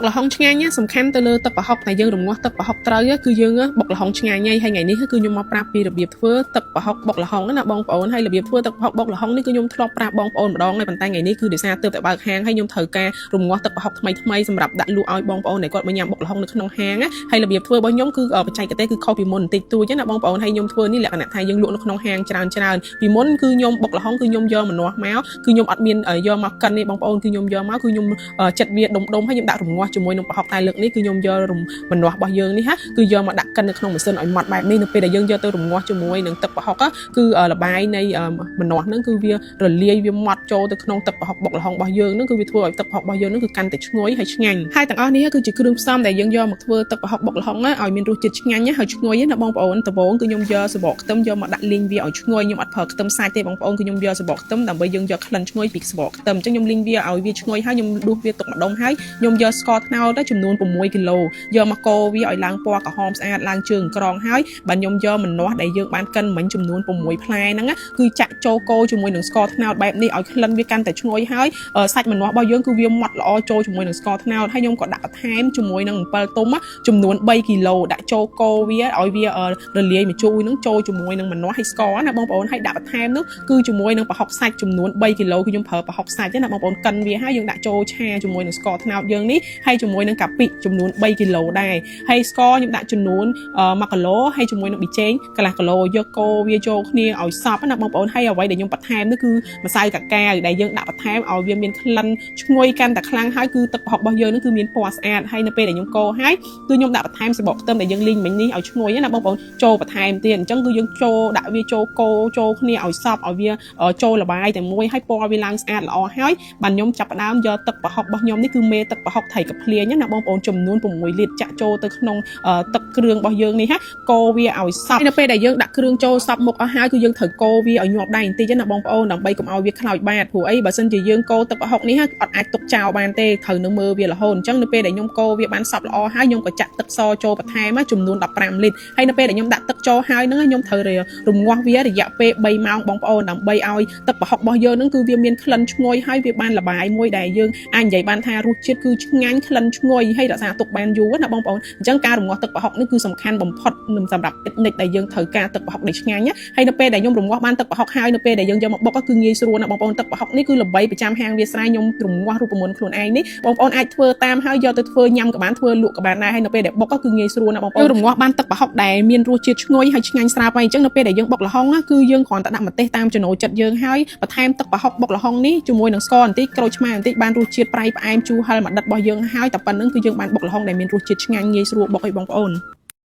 កល្ហុងឆ្ងាញ់ណាសំខាន់ទៅលើទឹកប្រហុកតែយើងរងាស់ទឹកប្រហុកត្រូវគឺយើងបុកល្ហុងឆ្ងាញ់ហើយថ្ងៃនេះគឺខ្ញុំមកប្រាប់ពីរបៀបធ្វើទឹកប្រហុកបុកល្ហុងណាបងប្អូនហើយរបៀបធ្វើទឹកប្រហុកបុកល្ហុងនេះគឺខ្ញុំធ្លាប់ប្រាប់បងប្អូនម្ដងហើយប៉ុន្តែថ្ងៃនេះគឺដោយសារទើបតែបើកហាងហើយខ្ញុំត្រូវការរងាស់ទឹកប្រហុកថ្មីថ្មីសម្រាប់ដាក់លក់ឲ្យបងប្អូនដែលគាត់មកញ៉ាំបុកល្ហុងនៅក្នុងហាងណាហើយរបៀបធ្វើរបស់ខ្ញុំគឺបច្ចេកទេសគឺខុសពីមុនបន្តិចតួចណាបងប្អូនហើយខ្ញុំធ្វើនេះលក្ខណៈថាយើងលក់នៅក្នុងហាងច្រើនច្រើនពីមុនគឺខ្ញុំបុកល្ហុងគឺខ្ញុំយកម្នាស់មកគឺខ្ញុំអត់មានយកមកកិនទេបងប្អូនគឺខ្ញុំយកមកគឺខ្ញុំ ចិត្តវាដុំដុំហើយខ្ញុំដាក់រងាស់ជាមួយនឹងប្រហុកតែលើកនេះគឺខ្ញុំយករំម្នាស់របស់យើងនេះហាគឺយកមកដាក់កិននៅក្នុងម៉ាស៊ីនឲ្យម៉ត់បែបនេះនៅពេលដែលយើងយកទៅរងាស់ជាមួយនឹងទឹកប្រហុកគឺលបាយនៃម្នាស់ហ្នឹងគឺវារលាយវាម៉ត់ចូលទៅក្នុងទឹកប្រហុកបុកល្ហុងរបស់យើងហ្នឹងគឺវាធ្វើឲ្យទឹកប្រហុករបស់យើងហ្នឹងគឺកាន់តែឈ្ងុយហើយឆ្ងាញ់ហើយទាំងអស់នេះគឺជាគ្រឿងផ្សំដែលយើងយកមកធ្វើទឹកប្រហុកបុកល្ហុងឲ្យមានរសជាតិឆ្ងាញ់ហើយឈ្ងុយណាបងប្អូនដំបូងគឺខ្ញុំយកសបកខ្ទឹមយកមកដាក់លីងវាឲ្យឈ្ងុយខ្ញុំអត់ប្រើខ្ទឹមសាច់ទេបងប្អូនគឺខ្ញុំយកសបកខ្ទឹមដើម្បីយើងយកក្លិនឈ្ងុយពីសបកខ្ទឹមអញ្ចឹងខ្ញុំលីងវាឲ្យវាឈ្ងុយហើយខ្ញុំដួសវាទុកម្ដុំហើយខ្ញុំយកស្ករត្នោតទៅចំនួន6គីឡូយកមកកូរវាឲ្យឡើងពណ៌ក្រហមស្អាតឡើងជើងក្រងហើយបាទខ្ញុំយកម្នាស់ដែលយើងបានកិនមិញចំនួន6ផ្លែហ្នឹងគឺចាក់ចូលកូរជាមួយនឹងស្ករត្នោតបែបនេះឲ្យក្លិនវាកាន់តែឈ្ងុយហើយសាច់ម្នាស់របស់យើងគឺវាម៉ត់ល្អចូលជាមួយនឹងស្ករត្នោតហើយខ្ញុំក៏ដាក់បន្ថែមជាមួយនឹងអំពិលទុំចំនួន3គីឡូដាក់ចូលកូរវាឲ្យវារលាយម្ជូរហ្នឹងចូលជាមួយនឹងម្នាស់ហើយស្ករណាបងប្អូនហើយដាក់បន្ថែមនោះគឺជាមួយនឹងប្រហុកសាច់ចំនួន3គីឡូគឺខ្ញុំប្រើប្រហុកសាច់ណាបងប្អូនកិនវាហើយយើងដាក់ចូលឆាជាមួយនឹងស្ករត្នោតយើងនេះហើយជាមួយនឹងកាពិចំនួន3គីឡូដែរហើយស្ករខ្ញុំដាក់ចំនួន1គីឡូហើយជាមួយនឹងប៊ីចេងកន្លះគីឡូយកកូរវាចូលគ្នាឲ្យសព្វណាបងប្អូនហើយអ្វីដែលខ្ញុំបន្ថែមនោះគឺម្សៅកាកាវដែលយើងដាក់បន្ថែមឲ្យវាមានក្លិនឈ្ងុយកាន់តែខ្លាំងហើយគឺទឹកប្រហុករបស់យើងនឹងគឺមានពណ៌ស្អាតហើយនៅពេលដែលខ្ញុំកូរហើយគឺខ្ញុំដាក់បន្ថែមសបកខ្ទឹមដែលយើងលីងមិញនេះឲ្យឈ្ងុយណាបងប្អូនចូលបន្ថែមទៀតអញ្ចឹងគឺយើងចូលដាក់វាចូលកូរចូលគ្នាឲ្យសព្វឲ្យវាចូលលបាយតែមួយហើយពណ៌វាឡើងស្អាតល្អហើយបាទខ្ញុំចាប់ផ្ដើមយកទឹកប្រហុករបស់ខ្ញុំនេះគឺមេទឹកប្រហុកថៃកាភ្លៀងណាបងប្អូនចំនួន6លីត្រចាក់ចូលទៅក្នុងទឹកគ្រឿងរបស់យើងនេះហាកូរវាឲ្យសព្វនៅពេលដែលយើងដាក់គ្រឿងចូលសព្វមុខអស់ហើយគឺយើងត្រូវកូរវាឲ្យញាប់ដៃបន្តិចណាបងប្អូនដើម្បីកុំឲ្យវាខ្លោចបាតព្រោះអីបើសិនជាយើងកូរទឹកប្រហុកនេះអត់អាចទុកចោលបានទេត្រូវនៅមើលវារហូតអញ្ចឹងនៅពេលដែលខ្ញុំកូរវាបានសព្វល្អហើយខ្ញុំក៏ចាក់ទឹកសចូលបន្ថែមចំនួន15លីត្រហើយនៅពេលដែលខ្ញុំដាក់ទឹកចូលហើយហ្នឹងខ្ញុំត្រូវរំងាស់វារយៈពេល3ម៉ោងបងប្អូនដើម្បីឲ្យទឹកប្រហុករបស់យើងហ្នឹងគឺវាមានក្លិនឈ្ងុយហើយវាបានលបាយមួយដែលយើងអាចនិយាយបានថារសជាតិគឺឆ្ងាញ់ក្លិនឈ្ងុយហើយរក្សាទុកបានយូរណាបងប្អូនអញ្ចឹងការរំងាស់ទឹកប្រហុកនេះគឺសំខាន់បំផុតសម្រាប់តិចដែលយើងត្រូវការទឹកប្រហុកដែលឆ្ងាញ់ហើយនៅពេលដែលខ្ញុំរំងាស់បានទឹកប្រហុកហើយនៅពេលដែលយើងយកមកបុកគឺងាយស្រួលណាបងប្អូនទឹកប្រហុកនេះគឺល្បីប្រចាំហាងវាស្រែខ្ញុំរំងាស់រូបមន្តខ្លួនឯងនេះបងប្អូនអាចធ្វើតាមហើយយកទៅធ្វើញ៉ាំក៏បានធ្វើលក់ក៏បានដែរហើយនៅពេលដែលបុកគឺងាយស្រួលណាបងប្អូនរំងាស់បានទឹកប្រហុកដែលមានរសជាតិឈ្ងុយហើយឆ្ងាញ់ស្រាប់ហើយអញ្ចឹងនៅពេលដែលយើងបុកល្ហុងគឺយើងគ្រាន់តែដាក់ម្ទេសតាមចំណូលចិត្តយើងហើយបន្ថែមទឹកប្រហុកបុកល្ហុងនេះជាមួយនឹងស្ករបន្តិចក្រូចឆ្មាបន្តិចបានរសជាតិប្រៃផ្អែមជូរហឹរមួយដិតរបស់យើងហើយតែប៉ុណ្្នឹងគឺយើងបានបុកល្ហុងដែលមានរសជាតិឆ្ងាញ់ងាយស្រួលបុកឲ្យបងប្អូន។